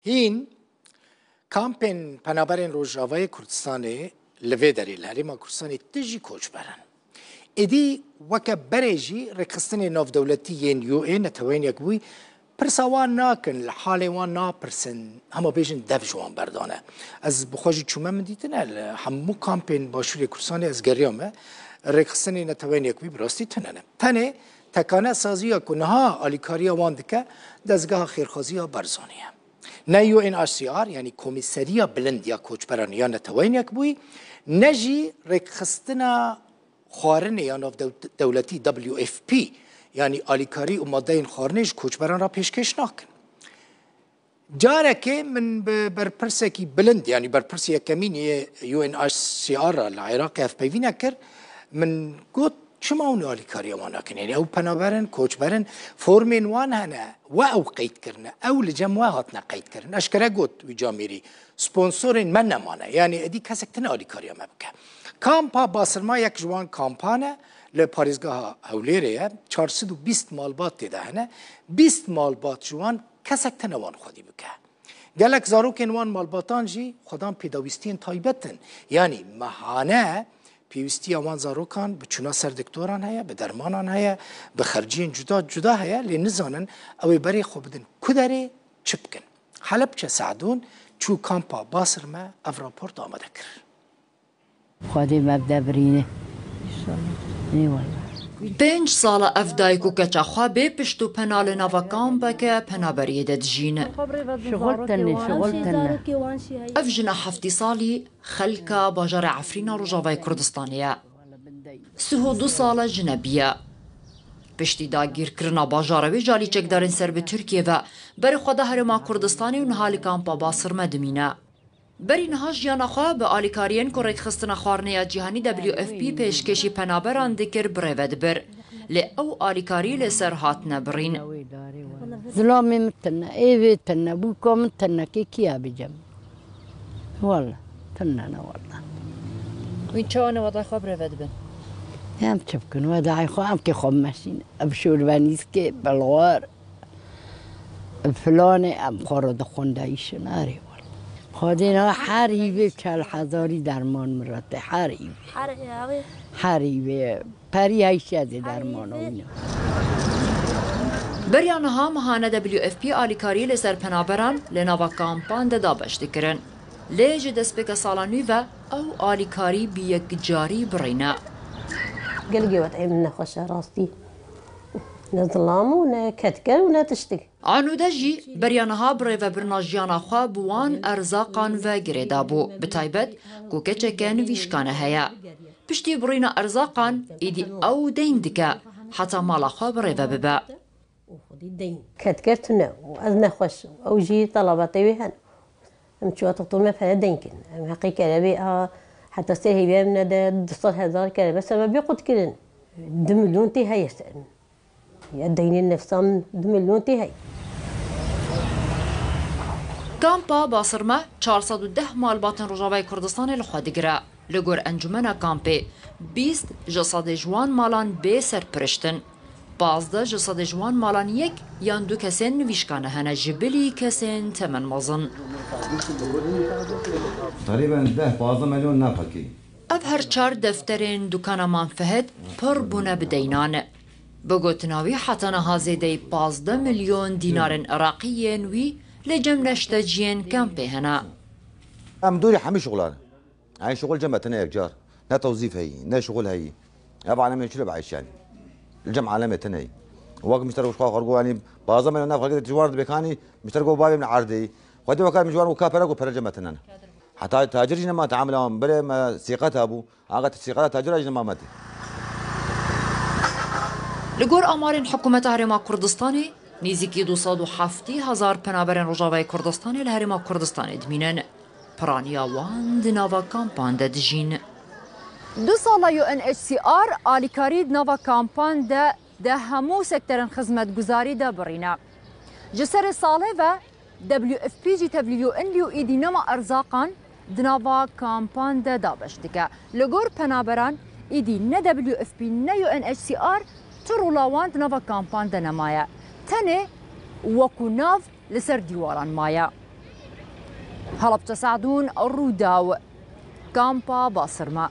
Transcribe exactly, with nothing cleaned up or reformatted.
Hîn kampên penaberên Rojavayê Kurdistanê li vê derê li Herêma Kurdistanê ti jî koçber in. Êdî weke berê jî rêxistinên navdewletî yên U N, Neteweyên Yekbûyî, pirsa wan nakin, li halê wan napirsin, hema bêjin dev ji wan berdane. Ez bi xwe jî çûme min dîtine, li hemû kampên Başûrê Kurdistanê ez geriyame, rêxistinên Neteweyên Yekbûyî bi rastî tune ne. Tenê tekane saziya ku niha alîkariya wan dike, dezgeha xêrxwaziya Barzanî ye. Ne U N H C R, yanî Komîseriya Bilind ya Koçberan ya Neteweyên Yekbûyî, ne jî rêkxistina xwarinê ya navdewletî W F P, yanî alîkarî û madeyên xwarinê ji koçberan re pêşkêş nakin. Carekê min bi berpirsekî bilind, yanî berpirsê yekemîn yê U N H C R re li Iraqê hevpeyvînek kir, min got, çima hûn alîkariya wan nakin? Yanî ew penaber in, koçber in, formên wan hene, we ew qeyd kirine, ew li cem we hatine qeyd kirin. Eşkere got wî camêrî, sponsorên me nemane, yanî êdî kesek tune alîkariya me bike. Kampa Basirma yek ji wan kampan e, li parêzgeha Hewlêrê ye, çar sed û bîst malbat tê de hene, bîst malbat ji wan kesek tune wan xwedî bike. Gelek zarokên wan malbatan jî xwedan pêdawîstiyên taybet in. Yanî mehane pêwîstiya wan zarokan bi çûna ser doktoran heye, bi dermanan heye, bi xerciyên cuda cuda heye, lê nizanin ew ê berê xwe bidin ku derê, çi bikin. Helepçe Se'dûn çû kampa Basirme, ev raport amade kir. Xwedê me bi de birîne. Eyvallah. Pênc sal e ev dayik û keça xwe bê pişt û pena li nava kampeke penaberiyê de dijîn. Şixul tune, şixul tune. Ev jina heftî salî xelka bajarê Efrîna Rojavayê Kurdistanê ye. Sih û du sal e jine bîye. Piştî dagîrkirina bajara wê ji alî çekdarên ser bi Tirkiyê ve berê xwe da Herêma Kurdistanê û niha li kampa Basirme dimîne. Berî niha jiyana xwe bi alîkariyên ku Rêkxistina Xwarinê ya Cîhanî W F P pêşkêşî penaberan dikir bi rê ve dibir. Lê ew alîkarî li ser hatine birîn. Zilamê min tune, êvê tune, bûka min tune, kê kiya bicem? Walla, tune ne walla. Wî çawa ne wedayê xwe bi rê ve dibin? Em çi bikin, wedayê xwe, em kê xwe meşîn, ev şûrbenîskê, belwar. Filanê em xwe re dixwendayîşin, erê wele. Xwedê na her hîvê çel hezarî derman min re tê, her hîvê. Her hîvê. Her hîvê. Perî heyşe zê dermana wî ne. Beriya niha mehane W F P alîkarî li ser penaberan li nava kampan de dabeş dikirin. Lê ji destpêka sala nû ve ew alîkarî bi yekcarî birîne. Gelekî weteyê min nexweş e rastî. Ne zilam û ne ketker û ne tiştik. Anûde jî beriya niha bi rêvebirina jiyana xwe bi wan erzaqan ve girêdabû, bi taybet ku keçeke nivîşkane heye. Piştî birîna erzaqan, êdî ew deyn dike heta mala xwe bi rê ve bibe. Û xwedî deyn. Ketker tune û ez nexweş û ew jî telebetê wê hene. Em çûya doktor me pere deyn kirin. Em heqê kerebê a heta sê heyvê em nede du sed hezar kerebe sebebê qut kirin. Du milyon tê heye ser min. Ya deynê nefsa min du milyon tê heye. Kampa Basirme çar sed û deh malbatên Rojavayê Kurdistanê li xwe digire. Li gor encûmena kampê, bîst ji sedê ji wan malan bê serpirişt in. Pazdeh ji sedê ji wan malan yek yan du kesên nivîşkane hene ji bilî kesên temenmezin. Teqrîben deh pazdeh milyon nefqekî. Ev her çar defterên dukana Mam Fehd pir bûne bi deynan. Bi gotina wî, heta niha zêdeyî pazdeh milyon dînarên Iraqî yên wî li cem neşteciyên kampê hene. Em dûrî hemî şixulan. Eyn şixul cem me tine yekcar. Ne tewzîf heyî, ne şixul heyî. Ev alemê çi li bieyş yanî? Li cem alemê tine yî. Wek mişter xwe xwe got, yanî, bazda me ne xwe girt, ji wan dibêkanî, mişter got, bavê min erdê. Xwedê wekar min ji wan got, ka pere got, pere cem me tine ne. Heta tacir jî nema, teamela wan bire me sîqet hebû. Aga tu sîqeta tacira jî nema me tê. Li gor amarên Hikûmeta Herêma Kurdistanê, nêzîkî du sed û heftê hezar penaberên Rojavayê Kurdistanê li Herêma Kurdistanê dimînin. Piraniya wan di nava kampan de dijîn. Du sala U N H C R alîkarî di nava kampan de di hemû sekterên xizmetguzarî de birîne. Ji serê salê ve W F P jî tevlî U N lî û êdî nema erzaqan di nava kampan de dabeş dike. Li gor penaberan, êdî ne W F P ne U N H C R tu rola wan di nava kampan de nemaye. Tenê wekû nav li ser dîwaran maye. هەڵەبجە سەعدون، ڕووداو، کامپا باسرمە.